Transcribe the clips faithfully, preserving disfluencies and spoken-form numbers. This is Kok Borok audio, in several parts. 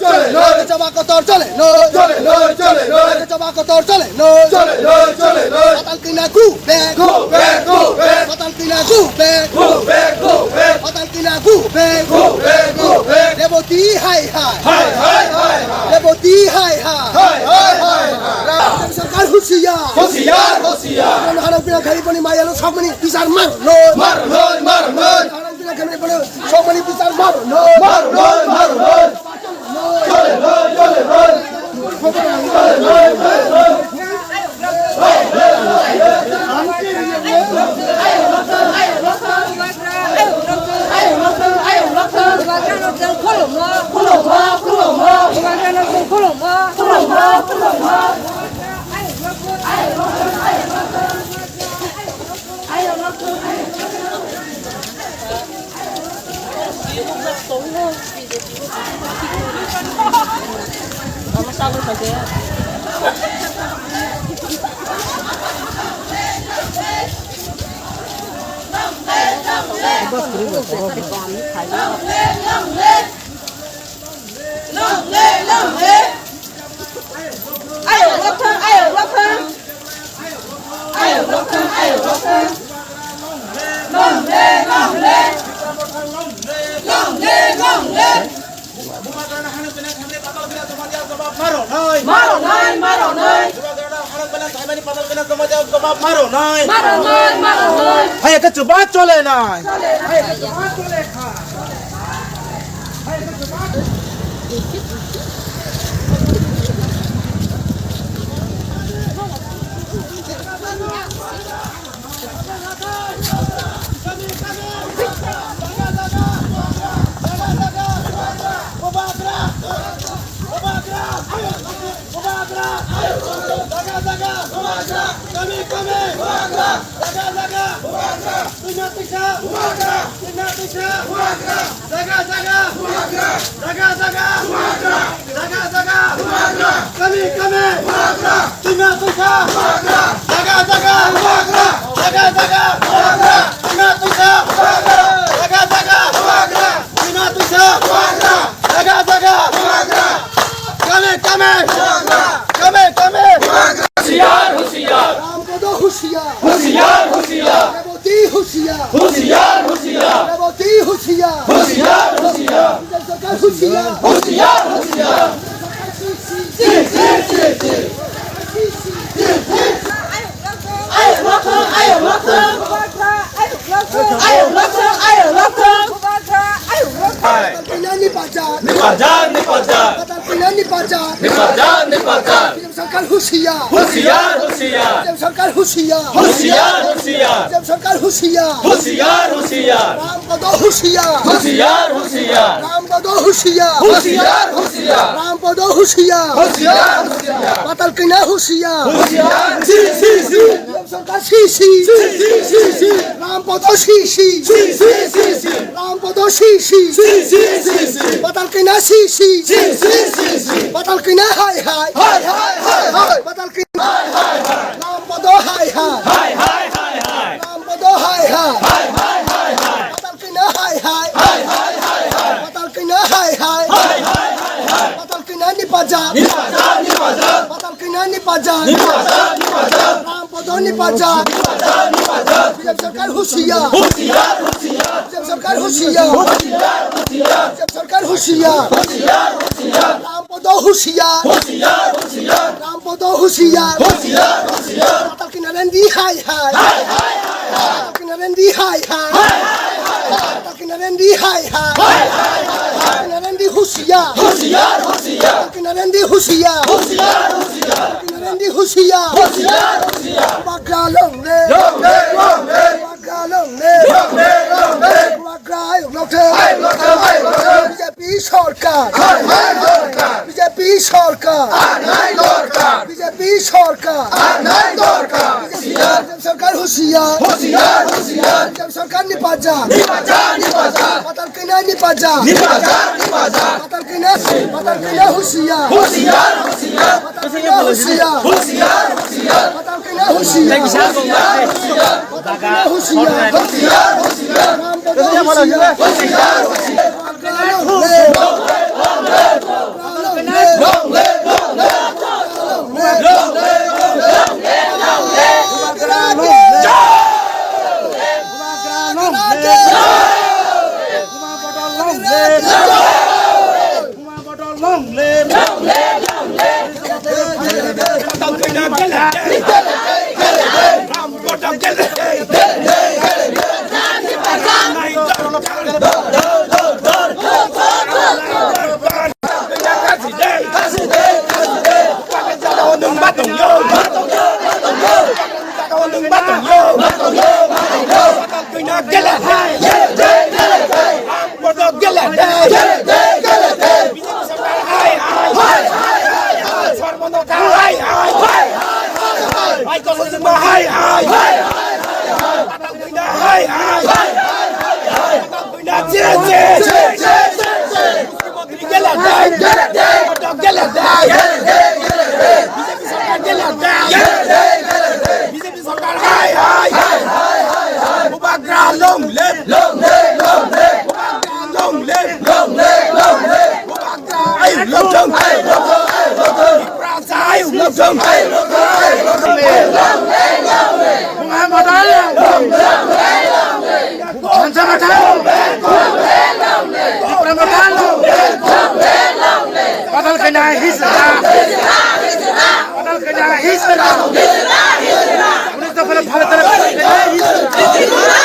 চলে নয়। চবা কতর চলে নয়। চলে নয়, চলে নয়। চবা কতর চলে নয়। চলে নয়, চলে নয়। পাতাল কিনা গু ব্যাগ। গু ব্যাগ, গু ব্যাগ। পাতাল কিনা গু ব্যাগ। গু ব্যাগ, গু ব্যাগ। পাতাল কিনা গু ব্যাগ। গু ব্যাগ, গু ব্যাগ। রেবতী হায় হায়। হায় হায়, হায় হায়। রেবতী হায় হায়। হায় হায়, হায় হায়। রাজ্য সরকার হুঁশিয়ার। হুঁশিয়ার, হুঁশিয়ার। হারং পিনা খালি পানি মায়ালো সব মানি বিচার মার নয়। মার নয়, মার নয়। হারং পিনা খালি পানি সব মানি বিচার মার নয়। মার নয়, মার নয়। Long live, long live. Long live, long live. Ayok lokthang, ayok lokthang. Ayok lokthang, ayok lokthang. Long live, long live. Long live, long live. Bubagrano hano bini thamni patal bini joma dia jobab maro nai. Maro nai, maro nai. Bubagrano hano bini thamni patal bini joma dia jobab maro nai. Maro nai, maro nai. Hai, ekhe chuba chole nai. Hai, ekhe chuba chole kha. Bubagra! Bubagra! Bubagra! Jaga jaga! Bubagra! Kami kami! Bubagra! Jaga jaga! Bubagra! Tuima tuisa! Bubagra! Tuima tuisa! Bubagra! Jaga jaga! Bubagra! Jaga jaga! Bubagra! Jaga jaga! Bubagra! Kami kami! Bubagra! Tuima tuisa! Bubagra! Jaga jaga! Bubagra! Jaga jaga! Bubagra! Tuima tuisa! Bubagra! Jaga jaga! Bubagra! Tuima tuisa! Bubagra! Jaga jaga! Bubagra! Kami kami! Bubagra! Kami kami! Bubagra! Husiar, husiar! Rampodo husiar! Husiar, husiar! Reboti husiar! Husiar, husiar! Reboti husiar! Husiar, husiar! Husiar, husiar! Husiar, husiar! Ayok lokthang, ayok lokthang. Ayok lokthang, ayok lokthang. Bubagra, ayok lokthang. Bubagra, ayok lokthang. Hai. Patal kina ni pajar. Ni pajar, ni pajar. Patal kina ni pajar. Ni pajar, ni pajar. Sarkar husiar. Husiar, husiar. Sarkar husiar. Husiar, husiar. Sarkar husiar. Husiar, husiar. Rampodo husiar. Husiar, husiar. Rampodo husiar. Husiar, husiar. Rampodo husiar. Husiar, husiar. Patal kina husiar. Husiar, si, si, si. Sarkar si, si. Si, si, si, si. Rampodo si, si. Si, si, si, si. Rampodo si, si. Si, si, si, si. Patal kina si, si. Si, si, si, si. Patal kina hai, hai. Hai, hai, hai, hai. Patal kina hai, hai, hai. Rampodo hai, hai. Hai, hai, hai, hai. Rampodo hai, hai. Hai, hai, hai, hai. Patal kina hai, hai. Hai, hai, hai, hai. Patal kina hai, hai. Hai, hai, hai, hai. Patal kina ni pajar. Ni pajar, ni pajar. Patal kina ni pajar. Ni pajar, ni pajar. Rampodo ni pajar. Ni pajar, ni pajar. Bihar sarkar husiar. Husiar, husiar. Bihar sarkar husiar. Husiar, husiar. Bihar sarkar husiar. Husiar, husiar. Rampodo husiar. Husiar, husiar. Rampodo husiar. Husiar, husiar. Patal kina rendi hai, hai. Hai, hai, hai, hai. Patal kina rendi hai, hai. Hai, hai, hai, hai. Patal kina rendi hai, hai. Hai, hai, hai, hai. Patal kina rendi husiar. Husiar, husiar. Patal kina rendi husiar. Husiar, husiar. Patal kina rendi husiar. Husiar, husiar. Bubagra long live. Long live, long live. Bubagra long live. Long live, long live. Bubagra ayok lokthang. Ayok lokthang, ayok lokthang. B J P sarkar. Hai, hai, sarkar. B J P sarkar. Anai dorkar. B J P sarkar. Anai dorkar. B J P sarkar husiar. Husiar, husiar. B J P sarkar ni pajar. Ni pajar, ni pajar. Patal kina ni pajar. Ni pajar, ni pajar. Patal kina, patal kina husiar. Husiar, husiar. Patal kina husiar. Husiar, husiar. Patal kina husiar. Husiar, husiar. Patal kina husiar. Husiar, husiar. Rampodo husiar. Husiar, husiar. Bubagra long live. Long live! Long live! Long live! Bubagra long live! Long live! Long live! Bubagra long live! Long live! Long live! Long live! Bubagra ayuk long thung! Ayuk long thung! Ayuk long thung! Tiprasa ayuk long thung! Ayuk long thung! Ayuk long thung! Bubagra long live! Long live! Long live! Hansa Mathang! Hansa Mathang! Patal Kanya Hisra! Patal Kanya Hisra! Police dofare phale tara Patal Kanya Hisra!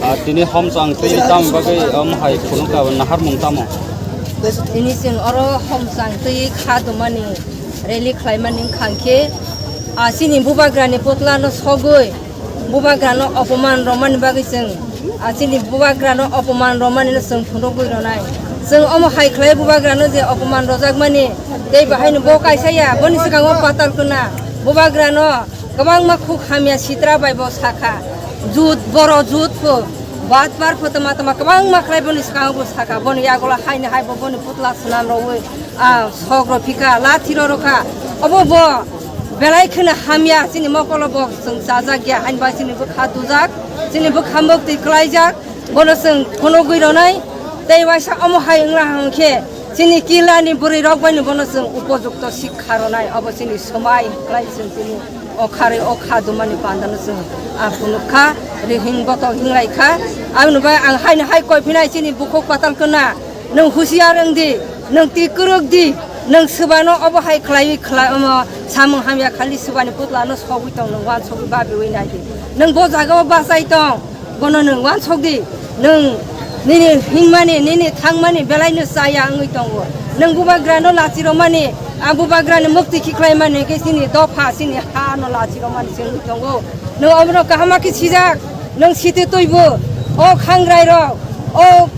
Ah, tini homchang twi tam bagwi, um, hai phunuk ka naharmung tamo? Tini chwng oro homchang twi kha dumani rally khlaimani wngkha khe, ah, chini bubagrani putla no sogwi bubagrano opoman romani bagwi chwng, ah, chini bubagrano opoman romani no chwng phunugwi ronai. Chwng omo hai khlai bubagrano je opoman rojakmani tei bahaino bo kaisa ya, boni swkango Patal Kanya bubagrano kwbangma khuk hamya sitra bai bo sakha. Jut, boro jut pho, batpar pho tama tama kwbangma khlai boni swkango bo sakha. Boni yagola haino hai bo boni putla swnam rogwi, ah, sok rok phika, lathi rok rokha. Obo bo belai kheno hamya, chini mokolo bo chwng chajak ya, haino bai chini bwkha dujak, chini bwkha mukti kwlaijak. Bono chwng phunugwi ronai, tei waisa omo hai wngla hwnkhe chini kilani bwrwi rok bai no bono chwng upojukto sikha ronai, obo chini somai kwlai chwng tini o kharwi o kha dumani panda no chwng, ah, phunuk kha, rihing botok hinglai kha. Aboni bai ang haino hai koi phinai chini bukhuk Patal Kanya, nwng husiar wng di, nwng twi kwrwk di, nwng swbano obo hai khlaiwi khlai omo samung hamya khali swbani putla no sogwi tong, nwng uansugwi babiwi nai di, nwng bo jaga o bachai tong. Bono nwng uansuk di, nwng nini himani, nini thangmani belai no chaya wngwi tongo. Nwng bubagrano lachirokmani, a bubagrani mukti khiklaimani hwnkhe chini dopha, chini ha no lachirokmani se wngwi tongo. Nwng omono kaham khe sijak, nwng siti twibo, o khangrai rok, o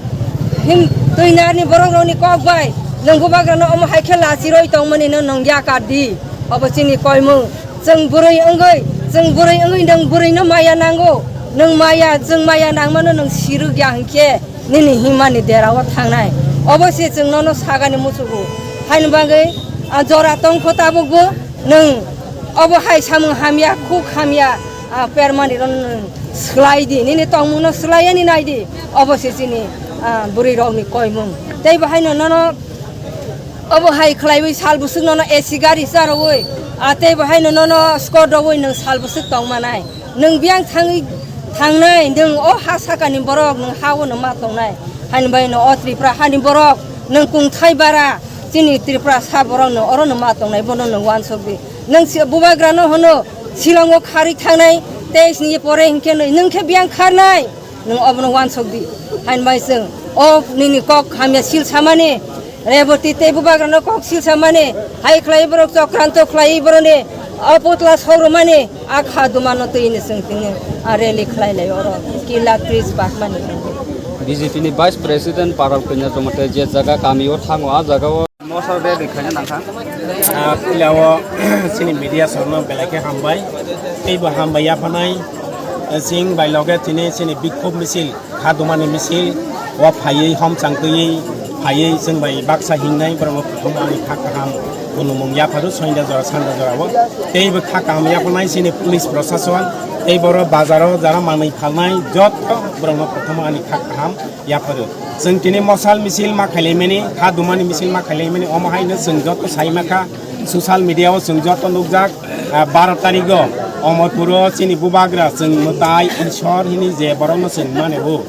him twinarni borok rokni kok bai nwng bubagrano omo hai khe lachiroi tongmani no nwng yakar di. Obo chini koimung. Chwng bwrwi wngwi, chwng bwrwi wngwi nwng bwrwino maya nango. Nwng maya, chwng maya nangmano nwng sirwk ya hwnkhe nini himani derao thangnai. Obo se chwng nono sagani muchugo. Haini bagwi, ah, jora tongkho tabukbo nwng obo hai samung hamya, khuk hamya, ah, permani rok nwng swlai di, nini tongmungno swlai yani nai di. Obo se chini, ah, bwrwi rokni koimung. Tei bo haino nono Obo hai khlaiwi sal bwswk nono A C gari charwwi, ah, tei bo haino nono Scooty rwwi nwng sal bwswk tong manai. Nwng biyang thangwi thangnai, nwng o ha sakani borok, nwng ha-o nwng ma tongnai. Haini bai no o Tripura hani borok, nwng kungthai bara, chini Tripura sa borok no oro no ma tongnai, bono nwng uansuk di. Nwng si-, bubagra no hwno, Shillong o kharwi thangnai, teis ni pore hinkhe nwng, nwng khe biyang kharnai. Nwng obono uansuk di. Haini bai chwng o nini kok hamya sil samani, Reboti tei bubagrano kok sil samani, hai khlai borok chokranto khlai boroni o putla sorumani a kha dumano twi ni chwng tini a rally khlai lai oro kila tris bakmani. B J P ni Vice President Paral Kanya Jamatia je jaga kami o thango a jaga o. Mosa rally khaina nangkha. Ah, puila o chini media sorno belai khe hambai. Teibo hambai yaphanai, eh, chwng bai loge tini chini bikhub misil, kha dumani misil, o phaiwi homchang twiwi phaiwi chwng bai baksa hingnai, borokno prothom ani kha kaham khulumung yapharu soinda jora sanda jora o. Teibo kha kaham yaphanai chini police prosason, tei boro bazaro jara manwi phalnai joto borokno prothom ani kha kaham yapharu. Chwng tini mosal misil ma khailaimani, kha dumani misil ma khailaimani, omo haino chwng joto saima kha, social media o chwng joto nukjak, ah, baro tarigo Omorpuro chini bubagra chwng mwtai Ishwar hini je borokno chwng mane o.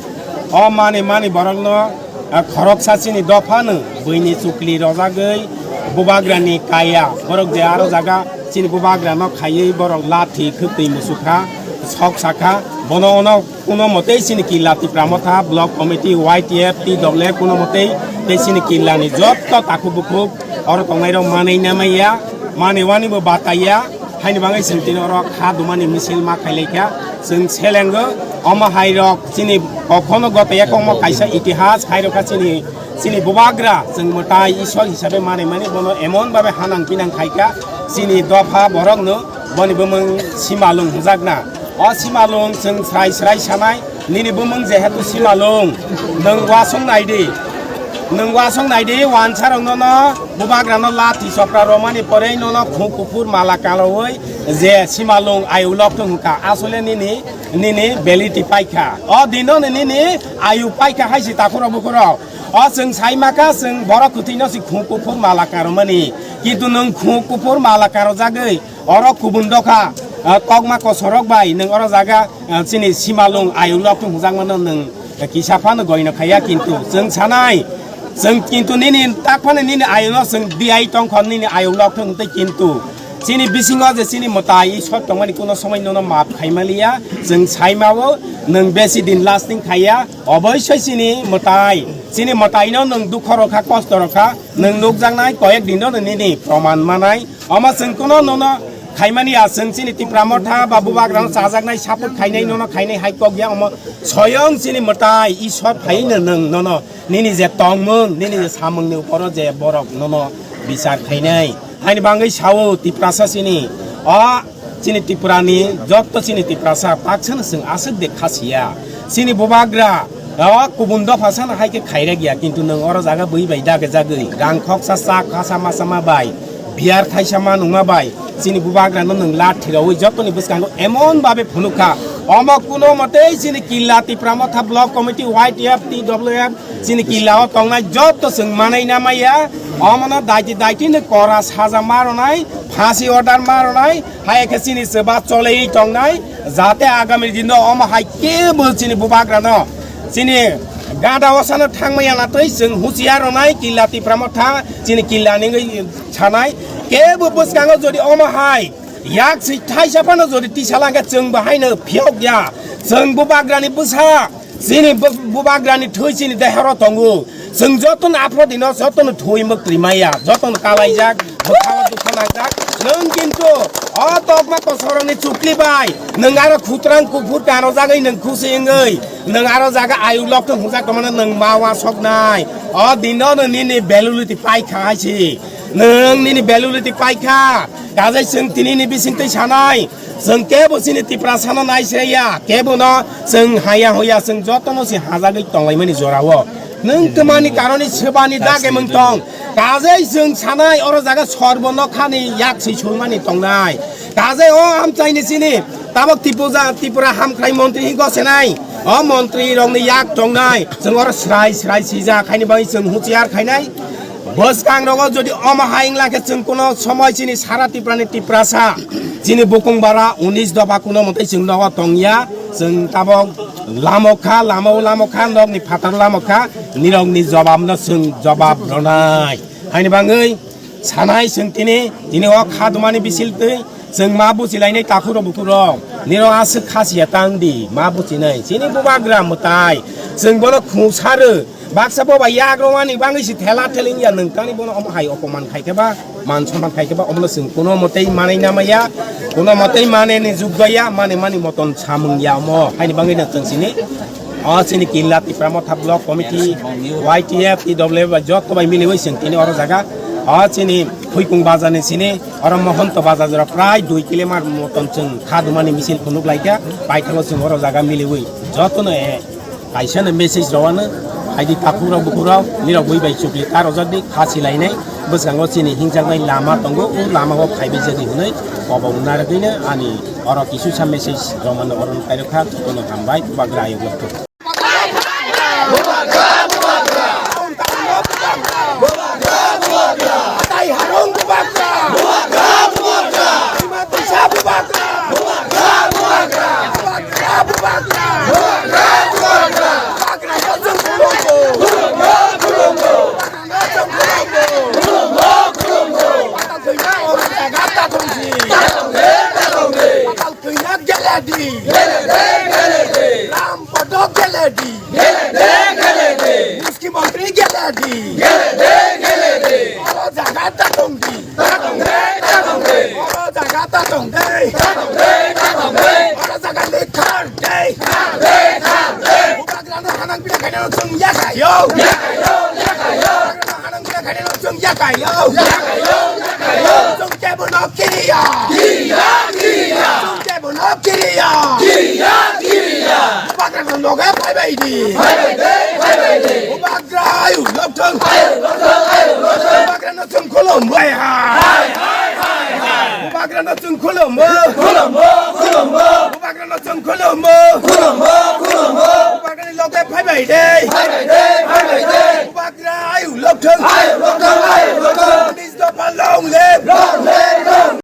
O mani mani borokno, ah, khoroksa chini dophano buini chukli rojagwi bubagrani kaya, borok je aro jaga chini bubagrano khaiwi borok lathi khwtwi musukha, sok sakha, bono ono Kuno motei chini Killa Tipra Motha Block Committee, Y T F, T W F, kuno motei tei chini Killa ni jotto takhuk bukhuk oro tongnai rok manwi namaiya, manwi wani bo bataiya, haini bagwi chwng tini oro kha dumani misil ma khailaikha, chwng selengo omo hai rok chini kokhono goto yak omo kaisa itihas khairokha chini, chini bubagra chwng mwtai Ishwar hisabe manwi mani bono emon babe hanang pinang khaikha chini dopha borokno boni bumung Simalung hwnjakna. O Simalung chwng srai srai sanai, nini bumung jehetu Simalung, nwng wasong naidi. Nwng wasong naidi, wansarok nono bubagrano lathi sopra romani porei nono khung kuphur mala kaloui je Simalung ayulok thung hwnkha. Asole nini, nini beliti paikha. O dino nini ayu paikha hai si takhurok bukhurok. O chwng saimakha chwng borok kwthwino si khung kuphur mala karomani. Kintu nwng khung kuphur mala karojagwi Oro kubun dokha, ah, kokma kosorok bai nwng oro jaga, ah, chini Simalung ayulok thung hwnjakmano nwng kisa phano goino khaiya, kintu chwng sanai, chwng kintu nini tak phano nini ayuno chwng diai tongkha nini ayulok thung tei kintu chini bisingo je chini mwtai Ishwar tongmani kuno somoi nono map khaimaliya, chwng saimao nwng besi din lasting khaiya, oboisoi chini mwtai, chini mwtaino nwng dukho rokha, kosto rokha, nwng nukjaknai koyek dino nini proman manai. Omo chwng kuno nono khaimani ya, chwng chini Tipra Motha ba bubagrano chajaknai support khainai nono khainai hai kok ya, omo soyong chini mwtai Ishwar phaino nwng nono nini je tongmung, nini je samungni uporo je borok nono bichar khainai. Haini bagwi sao Tiprasa chini, o chini Tripurani jotto chini Tiprasa paksano chwng aswk de khasiya. Chini bubagra o kubun dopha sana hai khe khairek ya, kintu nwng oro jaga bui bai dage jagwi rang khoksa cha khasa ma chama bai biyar thaisa ma nungma bai chini bubagrano nwng lathi raui jotoni bwskango emon babe phunukha. Omo kuno motei chini Killa Tipra Motha Block Committee, Y T F, T W F, chini Killa o tongnai jotto chwng manai namaiya. Omono daiti daiti ni kora saja ma rwnai, phasi order ma rwnai, hai khe chini chwba cholei tongnai, jate agami dino omo hai kebo chini bubagrano chini gada osano thangmaya na tei chwng huchiya rwnai Killa Tipra Motha chini Killa ningwi sanai kebo bwskango jodi omo hai yak si thaisa phano jodi tisa langkhe chwng bo haino phiyok ya chwng bubagrani bwsa chini bu-, bubagrani thwi chini dehoro tongo. Chwng jotono aphrodino jotono thwi mwktwi maya, jotono kalaijak, bwkhao dukha nangjak. Nwng kintu o tokma kosorokni chukli bai nwng aro khutrang kuphur kanojagwi nwng khusi wngwi nwng aro jaga ayuk lokthung hwnjak tongmano nwng ma uansuknai. O dino nwng nini validity paikha hai si. Nwng nini validity paikha. Kajai chwng tinini bisingtwi sanai. Chwng kebo chini Tiprasano naisraiya, kebono chwng haya hoya chwng jotono se hajagwi tonglaimani jorao. Nwng twmani karoni swbani dage mwng tong. Kajai chwng sanai oro jaga sorbo nokhani yak swi sulmani tongnai. Kajai o amchaini chini tabok Tipuja, Tripura hamkrai montri hinwi gosenai. O montri rokni yak tongnai. Chwng oro srai srai swijak haini bagwi chwng huchiar khainai. Bwskang rogo jodi omo hai wngla khe chwng kuno somoi chini sara Tiprani Tiprasa chini bukung bara unis doba kuno mwtai chwng nogo tongya. Chwng tabok lamo kha, lamo lamo kha, nokni phatar lamo kha, nirokni jobabno chwng jobab rwnai. Haini bagwi sanai chwng tini, tini o kha dumani bisil twi chwng ma buchilainai takhurok bukhurok. Nirok aswk khasiya tang di, ma buchinai. Chini bubagra mwtai, chwng bono khungsarw. Baksa bo bai yak rwmani bagwi se thela theli wngya, nwng tani bono omo hai opoman khai khe ba, man somman khai khe ba, omono chwng kuno motei manai namaya, kuno motei maneni jugya, mani mani moton samung ya omo. Haini bagwi no chwng sini, o chini Killa Tipra Motha Block Committee, Y T F, T W F ba jotto bai miliwi chwng tini oro jaga, o chini Phuikung bazar ni sini, oro Mohonto bazar jora prai dui kilometer moton chwng kha dumani misil phunuk lai kha, paithago chwng oro jaga miliwi. Jotono, eh, Kaisa no message rwano, hai di takhuk rok bukhuk rok, nirok bui bai chukli ta rojak di, kha silainai, bwskango chini hingjaknai lama tongo, o lama o phaibai jani hwnwi kobong narwgwino ani oro kisusa message rwmano oro no kairokha, jotono hambai, bubagra ayuk rok. Gele de, gele de. Ram Padok gele di. Gele de, gele de. Muski Mantri gele di. Gele de, gele de. Oro jaga ta tong di. Ta tong de, ta tong de. Oro jaga ta tong de. Ta tong de, ta tong de. Oro jaga ni khar de. Khar de, khar de. Bubagra no hanang pina khaina no chung ya kayo. Ya kayo, ya kayo. Bubagra no hanang pina khaina no chung ya kayo. Ya kayo, ya kayo. Chung kebo no kiriya. Kiriya, kiriya. Chung kebo no kiriya. Kiriya, kiriya. Bubagra no loge phai bai di. Phai bai de, phai bai de. Bubagra ayu lok thang. Ayu lok thang, ayu lok thang. Bubagra no chung khulum bai ha. Hai, hai, hai, hai. Bubagra no chung khulum bo. Khulum bo, khulum bo. Bubagra no chung khulum bo. Khulum bo, khulum bo. Bubagra ni loge phai bai de. Phai bai de, phai bai de. Bubagra ayu lok thang. Ayu lok thang,